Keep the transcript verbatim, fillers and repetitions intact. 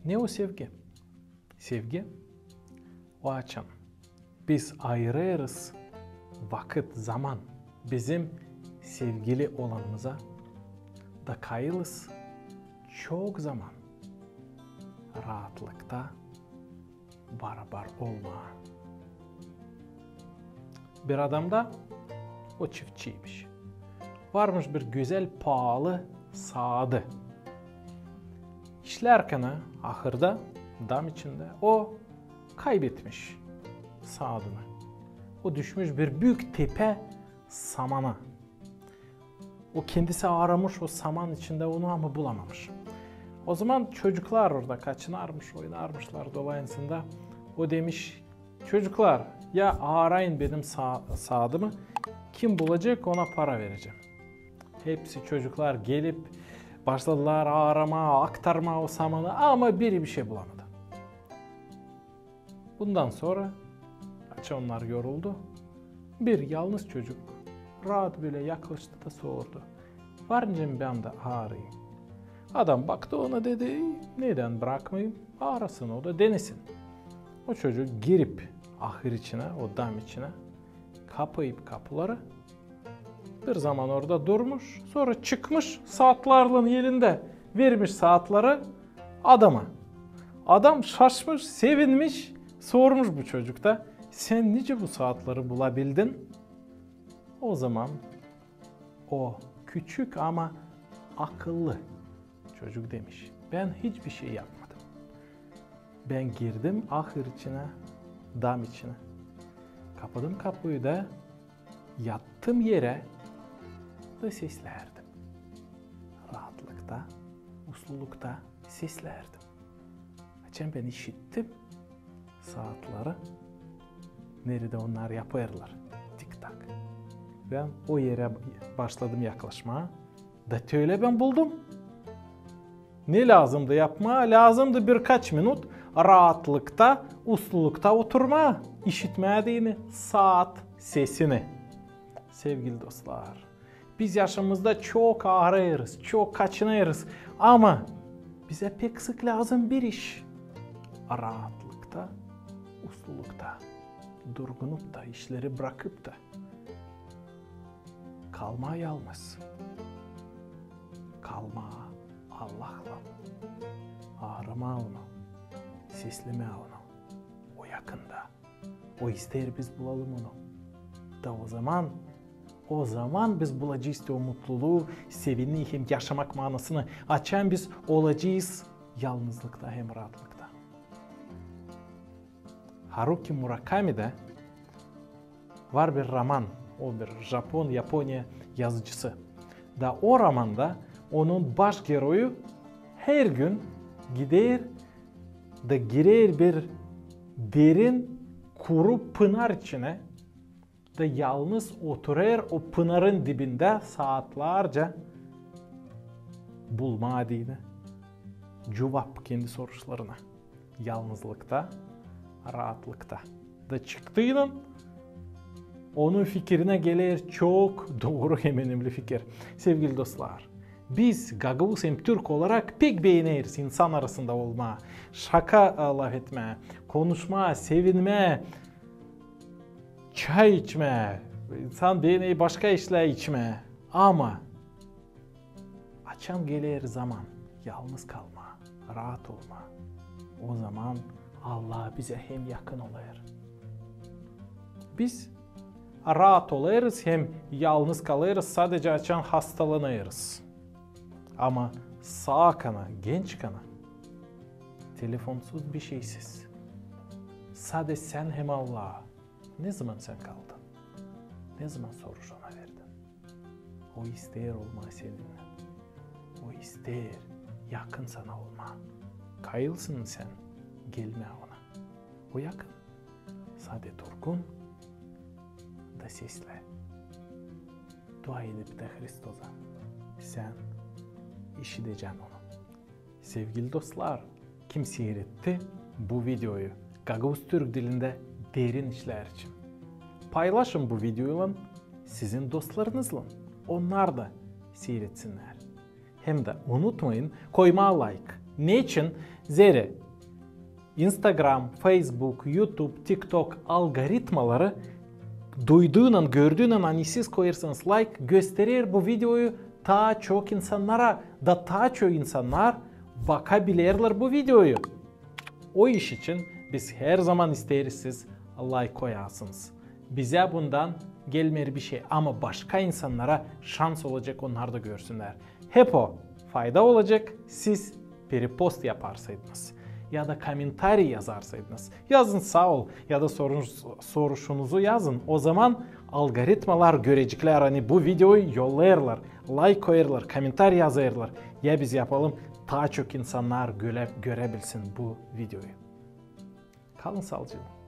Ne o sevgi? Sevgi o açan biz ayırêrız vakıt, zaman bizim sevgili olanımıza da kayılız çok zaman raatlıkta barabar olmaa. Bir adamda, o çiftçiymiş, varmış bir gözäl, paalı saadı. İşlärkän ahırda, dam içindä, o kaybetmiş saadını. O düşmüş bir büük tepä samana. O kendisi aaramış o saman içindä onu, ama bulamamış. O zaman çocuklar orada kaçınarmış, oynarmışlar dolayısında. O demiş: "Çocuklar, ya aarayın benim sa-, saadımı, kim bulacek, ona para verecäm." Hepsi çocuklar gelip başladılar aaramaa, aktarmaa o samanı, ama biri bir şey bulamadı. Bundan sora, açan onnar yoruldu, bir yalnız çocuk raat bölä yaklaştı da sordu: "Var nicä bän dä aarayım?" Adam baktı ona, dedi: "Nedän brakmayım? Aarasın o da, denesin." O çocuk girip ahır içinä, o dam içinä, kapayıp kapuları, bir zaman orada durmuş, sora çıkmış saatlarlan elindä, vermiş saatları adama. Adam şaşmış, sevinmiş, sormuş bu çocukta: "Sän nicä bu saatları bulabildin?" O zaman o küçük, ama akıllı çocuk demiş: "Bän hiç bir şey yapmadım. Bän girdim ahır içinä, dam içinä, kapadım kapuyu da yattım erä da seslärdim. Raatlıkta, uslulukta seslärdim. Açan bän işittim saatları, neredä onnar yapêrlar tik-tak, bän o erä başladım yaklaşmaa, da tölä bän buldum." Ne lääzımdı yapmaa? Lääzımdı birkaç minut raatlıkta, uslulukta oturmaa, işitmää deyni, saat sesini. Sevgili dostlar, biz yaşamamızda çok aarêêrız, çok kaçınêrız, ama bizä pek sık lääzım bir iş: raatlıkta, uslulukta, durgunupta, işleri brakıp da kalmaa yalnız. Kalmaa Allahlan. Aaramaa Onu. Seslemää Onu. O yakında. O isteer biz bulalım Onu. Da o zaman, o zaman biz bulacez o mutluluu, sevinni hem yaşamak maanasını, açan biz olacez yalnızlıkta hem raatlıkta. Haruki Murakamidä var bir roman, o bir Japon, Yaponiya yazıcısı. Da o romanda onun baş geroyu hergün gider da girer bir derin, kuru pınar içinä da yalnız oturêr o pınarın dibindä saatlarca, bulmaa deyni cuvap kendi soruşlarına. Yalnızlıkta, raatlıkta. Da çıktıynan onun fikirinä geler çok dooru hem önemli fikir. Sevgili dostlar, biz, gagauz hem türk olarak, pek beeneriz insan arasında olmaa, şaka, e, lafetmää, konuşmaa, sevinmää, çay içmää, insan beener başka işlär içmää. Ama açan geler zaman yalnız kalmaa, raat olmaa, o zaman Allah bizä hem yakın olêr. Biz raat olêrız hem yalnız kalêrız sadecä açan hastalanêrız. Ama saakan, gençkan, telefonsuz, bişeysiz, sade sän hem Allah, ne zaman sän kaldın? Ne zaman soruş Ona verdin? O isteer olmaa seninnän. O isteer yakın sana olmaa. Kayılsın sän gelmää Ona. O yakın. Sade durgun da seslä. Dua edip dä Hristosa. Sän işidecän Onu. Sevgili dostlar, kim siiretti bu videoyu gagauz-türk dilindä derin işlär için, paylaşın bu videoylan sizin dostlarınızlan. Onnar da siiretinnär. Hem dä unutmayın koymaa layk, Neçin? Zerä Instagram, Facebook, YouTube, TikTok algoritmaları duyduunnan, gördüünnan, ani siz koyêrsınız layk, gösterer bu videoyu taa çok insannara, da taa çok insannar bakabilerlär bu videoyu. O iş için biz herzaman isteeriz, siz layk koyasınız. Bizä bundan gelmeer bişey, ama başka insannara şans olacek, onnar da görsünnär. Hep o fayda olacek, siz repost yaparsaydınız ya da komentariy yazarsaydınız. Yazın "saa ol" ya da sorun-, soruşunuzu yazın. O zaman algoritmalar göreceklär, ani bu videoyu yollêêrlar, layk koyêrlar, komentariy yazêrlar. Ya biz yapalım, taa çok insannar göre-, görebilsin bu videoyu. Kalın saalıcaklan.